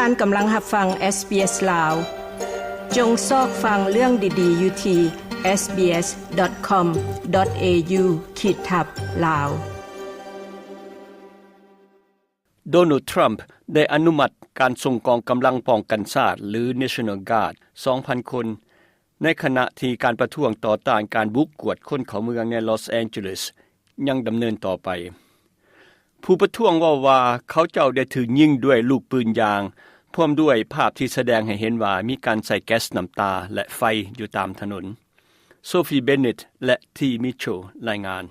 ທ່ານກຳລັງຮັບຟັງ SBS ລາວ. ຈົ່ງຊອກຟັງເລື່ອງດີໆຢູ່ທີ່ SBS.com.au ຂີດທັບ Lao. ໂດນັລ ທຣຳ ໄດ້ອະນຸມັດການສົ່ງກອງກຳລັງປ້ອງກັນຊາດ ຫຼື National Guard ສອງພັນຄົນ ໃນຂະນະທີ່ການປະທ້ວງຕໍ່ຕ້ານການບຸກກວດຄົນເຂົ້າເມືອງໃນ Los Angeles ຍັງດຳເນີນຕໍ່ໄປ. ຜູ້ປະທ້ວງເວົ້າວ່າ ເຂົາເຈົ້າໄດ້ຖືກຍິງດ້ວຍລູກປືນຢາງ, ພ້ອມດ້ວຍພາບທີ່ສະແດງໃຫ້ເຫັນວ່າມີການໃຊ້ແກັສນ້ຳຕາ ແລະ ໄຟຢູ່ຕາມຖະໜົນ. Sophie Bennett ແລະ T Mitchell ລາຍງານ.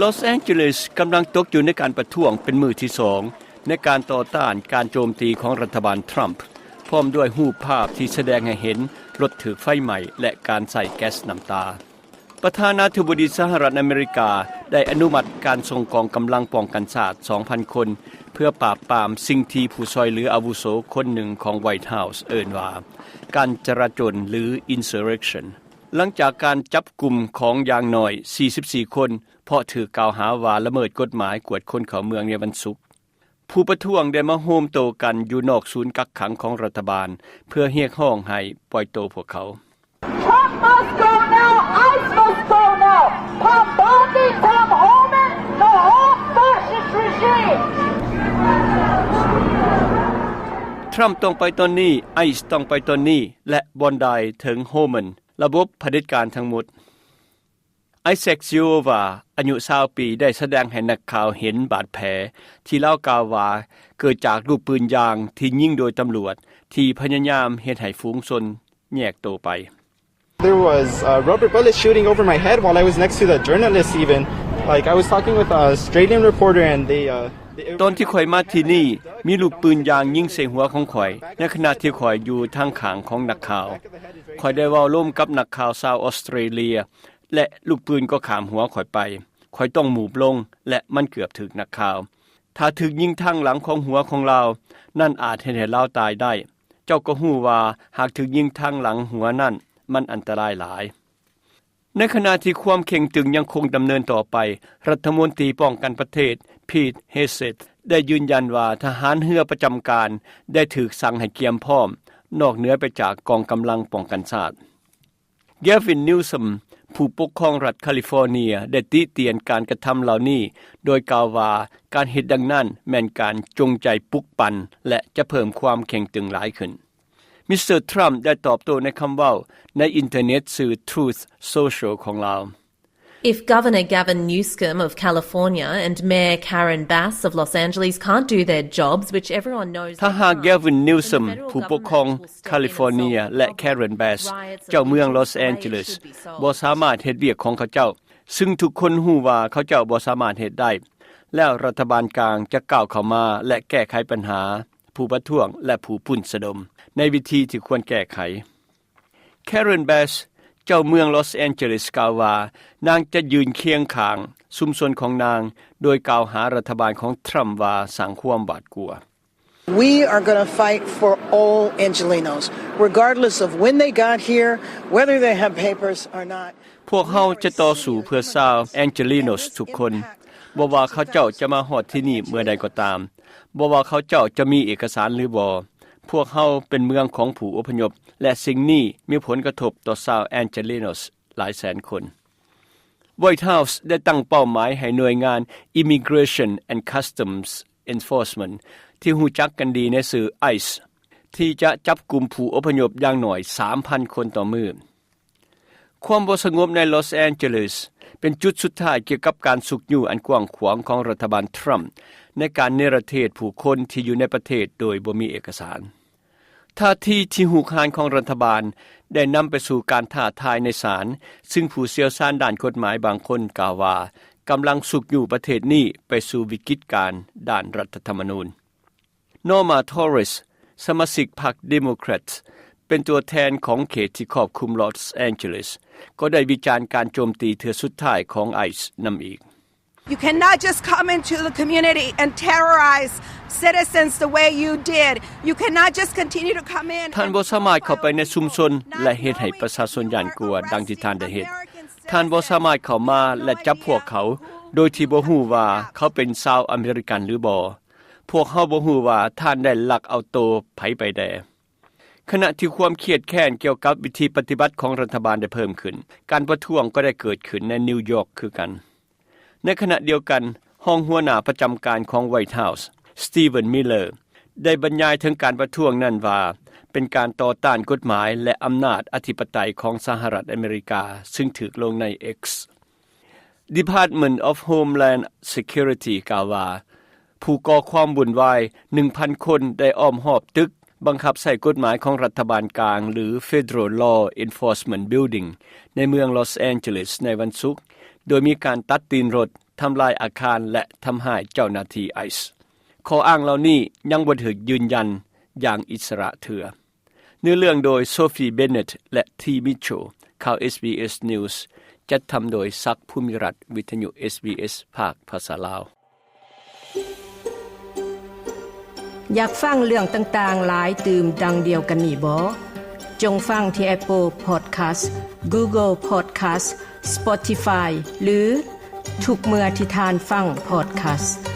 Los Angeles ກຳລັງຕົກຢູ່ໃນການປະທ້ວງເປັນມື້ທີສອງ ໃນການຕໍ່ຕ້ານການໂຈມຕີຂອງລັດຖະບານທຣຳ ພ້ອມດ້ວຍຮູບພາບທີ່ສະແດງໃຫ້ເຫັນລົດຖືກໄຟໄໝ້ ແລະ ການໃຊ້ແກັສນ້ຳຕາ. ປະທານາທິບໍດີສະຫະລັດອາເມລິກາໄດ້ອະນຸມັດການສົ່ງກອງກຳລັງປ້ອງກັນຊາດ ສອງພັນຄົນ ເພື່ອປາບປາມສິ່ງທີ່ຜູ້ຊ່ອຍເຫຼືອອາວຸໂສຄົນໜຶ່ງຂອງ White House ເອີ້ນວ່າ ການຈະລາຈົນ ຫຼື insurrection ຫຼັງຈາກການຈັບກຸມຂອງຢ່າງໜ້ອຍ ສີ່ສິບສີ່ ຄົນ ເພາະຖືກກ່າວຫາວ່າລະເມີດກົດໝາຍກວດຄົນເຂົ້າເມືອງໃນວັນສຸກ. ຜູ້ປະທ້ວງໄດ້ມາໂຮມໂຕກັນຢູ່ນອກສູນກັກຂັງຂອງລັດຖະບານ ເພື່ອຮຽກຮ້ອງໃຫ້ປ່ອຍໂຕພວກເຂົາ. Trump must go now. ICE must go now. Put Bondi, Tom Homan, the whole fascist regime. ທຣຳຕ້ອງໄປຕອນນີ້, ໄອສ໌ຕ້ອງໄປຕອນນີ້ ແລະ Bondi ເຖິງ Homan ລະບົບຜະເດັດການທັງໝົດ. ໄອແຊັກ ຊິໂອວາ ອາຍຸ ຊາວ ປີ ໄດ້ສະແດງໃຫ້ນັກຂ່າວເຫັນບາດແຜທີ່ລາວກ່າວວ່າເກີດຈາກລູກປືນຢາງທີ່ຍິງໂດຍຕຳຫຼວດທີ່ພະຍາຍາມເຮັດໃຫ້ຝູງຊົນແຍກໂຕໄປ. There was, uh, rubber bullets shooting over my head while I was next to the journalist even. Like, I was talking with an Australian reporter and they, uh, they ຕອນທີ່ຂ້ອຍມາທີ່ນີ້ ມີລູກປືນຢາງຍິງໃສ່ຫົວຂອງຂ້ອຍ ໃນຂະນະທີ່ຂ້ອຍຢູ່ທາງຂ້າງຂອງນັກຂ່າວ. ຂ້ອຍໄດ້ເວົ້າລົມກັບນັກຂ່າວຊາວອອສເຕຣເລຍ ແລະ ລູກປືນກໍຂ້າມຫົວຂ້ອຍໄປ. ຂ້ອຍຕ້ອງໝູບລົງ ແລະ ມັນເກືອບຖືກນັກຂ່າວ. ຖ້າຖືກຍິງທາງຫຼັງຂອງຫົວຂອງລາວ, ນັ້ນອາດເຮັດໃຫ້ລາວຕາຍໄດ້. ເຈົ້າກໍຮູ້ວ່າຫາກຖືກຍິງທາງຫຼັງຫົວນັ້ນ, ມັນອັນຕະລາຍຫຼາຍ. ໃນຂະນະທີ່ຄວາມເຄັ່ງຕຶງຍັງຄົງດຳເນີນຕໍ່ໄປ, ລັດຖະມົນຕີປ້ອງກັນປະເທດ ພີດ ເຮເຊັດ ໄດ້ຢືນຢັນວ່າທະຫານເຮືອປະຈຳການໄດ້ຖືກສັ່ງໃຫ້ກຽມພ້ອມ, ນອກເໜືອໄປຈາກກອງກຳລັງປ້ອງກັນຊາດ. ແກວິນ ນິວຊຳ ຜູ້ປົກຄອງລັດຄາລິຟໍເນຍ ໄດ້ຕິຕຽນການກະທຳເຫຼົ່ານີ້ ໂດຍກ່າວວ່າການເຮັດດັ່ງນັ້ນແມ່ນການຈົງໃຈປຸກປັ່ນ ແລະ ຈະເພີ່ມຄວາມເຄັ່ງຕຶງຫຼາຍຂຶ້ນ. ມິສເຕີ ທຣຳ ໄດ້ຕອບໂຕ້ໃນຄຳເວົ້າໃນອິນເຕີເນັດຊື່ Truth Social ຂອງລາວ. If Governor Gavin Newsom of California and Mayor Karen Bass of Los Angeles can't do their jobs, which everyone knows they can't, ຖ້າຫາກ ແກວິນ ນິວຊຳ ຜູ້ປົກຄອງຄາລິຟໍເນຍ ແລະ ແຄເຣນ ແບັສ ເຈົ້າເມືອງລອສແອນເຈລີສ ບໍ່ສາມາດເຮັດວຽກຂອງເຂົາເຈົ້າ, ຊຶ່ງທຸກຄົນຮູ້ວ່າເຂົາເຈົ້າບໍ່ສາມາດເຮັດໄດ້, ແລ້ວລັດຖະບານກາງຈະກ້າວເຂົ້າມາ ແລະ ແກ້ໄຂບັນຫາຜູ້ປະທ້ວງ ແລະ ຜູ້ປຸ້ນສະດົມ ໃນວິທີທີ່ຄວນແກ້ໄຂ. ແຄເຣນ ແບັສ ເຈົ້າເມືອງລອສແອນເຈລີສ ກ່າວວ່າ ນາງຈະຢືນຄຽງຂ້າງຊຸມຊົນຂອງນາງ, ໂດຍກ່າວຫາລັດຖະບານຂອງທຣຳວ່າສ້າງຄວາມຫວາດກົວ. We are gonna fight for all Angelenos, regardless of when they got here, whether they have papers or not. ພວກເຮົາຈະຕໍ່ສູ້ເພື່ອຊາວແອນເຈລີໂນສທຸກຄົນ, ບໍ່ວ່າເຂົາເຈົ້າຈະມາຮອດທີ່ນີ້ເມື່ອໃດກໍຕາມ, ບໍ່ວ່າເຂົາເຈົ້າຈະມີເອກະສານຫຼືບໍ່. ພວກເຮົາເປັນເມືອງຂອງຜູ້ອົບພະຍົບ, ແລະ ສິ່ງນີ້ມີຜົນກະທົບຕໍ່ຊາວແອນເຈລີໂນສຫຼາຍແສນຄົນ. White House ໄດ້ຕັ້ງເປົ້າໝາຍໃຫ້ໜ່ວຍງານ Immigration and Customs Enforcement ທີ່ຮູ້ຈັກກັນດີໃນຊື່ ไอซ์ ທີ່ຈະຈັບກຸມຜູ້ອົບພະຍົບຢ່າງໜ້ອຍ ສາມພັນ ຄົນຕໍ່ມື້. ຄວາມບໍ່ສະຫງົບໃນລອສແອນເຈລີສເປັນຈຸດສຸດທ້າຍກ່ຽວກັບການຊຸກຍູ້ອັນກວ້າງຂວາງຂອງລັດຖະບານທຣຳ ໃນການເນລະເທດຜູ້ຄົນທີ່ຢູ່ໃນປະເທດໂດຍບໍ່ມີເອກະສານ. ທ່າທີທີ່ຮຸກຮານຂອງລັດຖະບານໄດ້ນຳໄປສູ່ການທ້າທາຍໃນສານ, ຊຶ່ງຜູ້ຊ່ຽວຊານດ້ານກົດໝາຍບາງຄົນກ່າວວ່າ ກຳລັງຊຸກຍູ້ປະເທດນີ້ໄປສູ່ວິກິດການດ້ານລັດຖະທຳມະນູນ. ນໍມາ ໂທເຣສ ສະມາຊິກພັກເດໂມແຄຣດ ເປັນຕົວແທນຂອງເຂດທີ່ຄອບຄຸມລອສແອນເຈລີສ ກໍໄດ້ວິຈານການໂຈມຕີເທື່ອສຸດທ້າຍຂອງໄອສ໌ນຳອີກ. You cannot just come into the community and terrorize citizens the way you did. You cannot just continue to come in. ທ່ານບໍ່ສາມາດເຂົ້າໄປໃນຊຸມຊົນ ແລະ ເຮັດໃຫ້ປະຊາຊົນຢ້ານກົວດັ່ງທີ່ທ່ານໄດ້ເຮັດ. ທ່ານບໍ່ສາມາດເຂົ້າມາ ແລະ ຈັບພວກເຂົາ ໂດຍທີ່ບໍ່ຮູ້ວ່າເຂົາເປັນຊາວອາເມລິກັນ ຫຼືບໍ່. ພວກເຮົາບໍ່ຮູ້ວ່າທ່ານໄດ້ລັກເອົາໂຕໃຜໄປແດ່. ຂະນະທີ່ຄວາມຄຽດແຄ້ນກ່ຽວກັບວິທີປະຕິບັດຂອງລັດຖະບານໄດ້ເພີ່ມຂຶ້ນ, ການປະທ້ວງກໍໄດ້ເກີດຂຶ້ນໃນນິວຢອກຄືກັນ. ໃນຂະນະດຽວກັນ, ຮອງຫົວໜ້າປະຈຳການຂອງ White House, Stephen Miller, ໄດ້ບັນຍາຍເຖິງການປະທ້ວງນັ້ນວ່າ ເປັນການຕໍ່ຕ້ານກົດໝາຍ ແລະ ອຳນາດອະທິປະໄຕຂອງສະຫະລັດອາເມລິກາ ຊຶ່ງຖືກລົງໃນ X. Department of Homeland Security ກ່າວວ່າ ຜູ້ກໍ່ຄວາມວຸ້ນວາຍ ໜຶ່ງພັນ ຄົນ ໄດ້ອ້ອມຮອບຕຶກ ບັງຄັບໃຊ້ກົດໝາຍຂອງລັດຖະບານກາງ ຫຼື Federal Law Enforcement Building ໃນເມືອງ Los Angeles ໃນວັນສຸກ, ໂດຍມີການຕັດຕີນລົດ, ທຳລາຍອາຄານ ແລະ ທຳຮ້າຍເຈົ້າໜ້າທີ່ ICE. ຂໍ້ອ້າງເຫຼົ່ານີ້ຍັງບໍ່ຖືກຢືນຢັນຢ່າງອິດສະຫຼະເທື່ອ. ເນື້ອເລື່ອງໂດຍ Sophie Bennett ແລະ T Mitchell. ຂ່າວ SBS News ຈັດທຳໂດຍ ສັກ ພູມິລັດ, ວິທະຍຸ SBS ພາກພາສາລາວ. ຢາກຟັງເລື່ອງຕ່າງໆຫຼາຍຕື່ມດັ່ງດຽວກັນນີ້ບໍ? ຈົ່ງຟັງທີ່ Apple Podcast, Google Podcast, Spotify ຫຼື ທຸກເມື່ອທີ່ທ່ານຟັງ podcast.